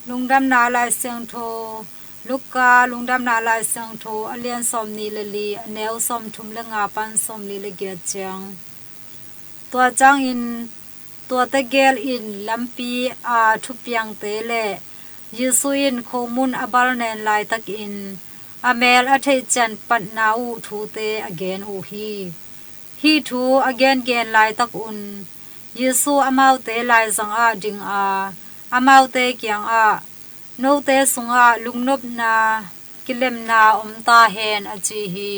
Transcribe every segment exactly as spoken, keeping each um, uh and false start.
Lungdamna Lai Siangtho, Luka Lungdamna Lai Siangtho a lian sawmnih le li, a neu sawmthum le nga pan sawmli le giat ciang. Tua ciangin tua tegel in lampi a thupiangte le Jesu in khomun a balnen laitakin a mel a theihcian patna uh thute a gen uh hi. Hih thu a gengen laitak un Jesu amaute laizang ah ding a, amaute kiangah, "Note sungah lungnopna, kilemna om ta hen," a ci hi.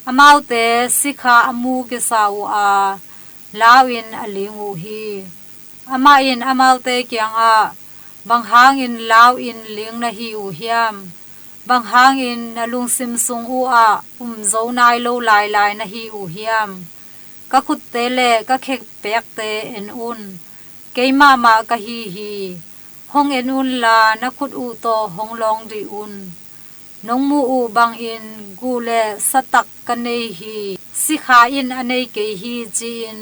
Amaute sikha a mu kisa uh a, lau in a ling uh hi. Amah in amaute kiangah, "Bang hangin lau in ling na hi uh hiam? Bang hangin na lungsim sung uh ah um zo nai lo lailai na hi uh hiam? Ka khutte le ka khekpekte en un. Keimahmah ka hi hi. Hong en unla, na khut uh tawh hong lawng dih un. Nong muh uh bangin guh le satak ka nei hi. Sikha in a nei kei hi," ci-in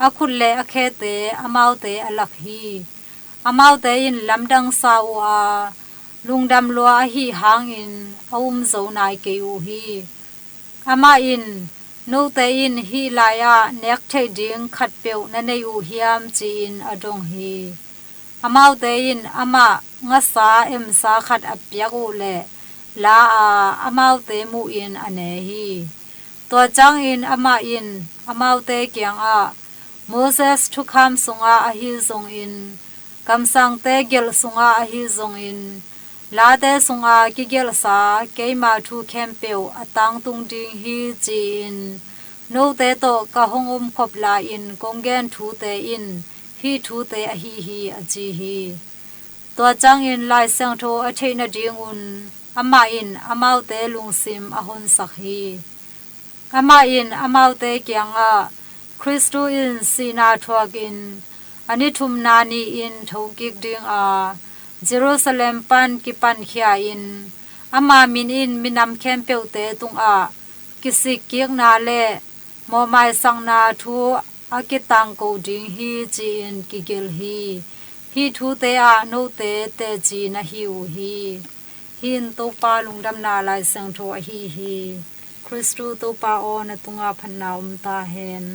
a khut le a khete amaute a lak hi. Amaute in lamdang sa uh a, lungdam lua ahih hangin a um zo nai kei uh hi. Amah in, "Note in hih lai-ah nek theih ding khatpeuh na nei uh hiam?" ci-in a dong hi. Amaute in amah ngasa emsa khat a piak uh leh la a, amaute muhin a ne hi. Tua ciangin amah in amaute kiangah, "Moses thukham sungah ahi zongin, kamsangte gelh sungah ahi zongin, late sunga kigelhsa keima thu khempeuh a tangtung ding hi, ci-in note tawh ka hong omkhop lai-in kong gen thute in hih thute ahi hi," a ci hi. Tua ciangin Lai Siangtho a theih nadingun amah in amaute lungsim a honsak hi. Amah in amaute kiangah, "Khristu in sihna thuakin a ni thumna ni-in thokik ding a, Jerusalem pan kipankhia-in ama min in minam khempeuhte tungah kisikkikna le mawhmaisakna thu a kitangko ding hi," ci-in kigelh hi. Hih thute ah note teci na hi uh hi. Hih in Topa Lungdamna Lai Siangtho ahi hi. Khristu Topa aw, na tungah phatna om ta hen.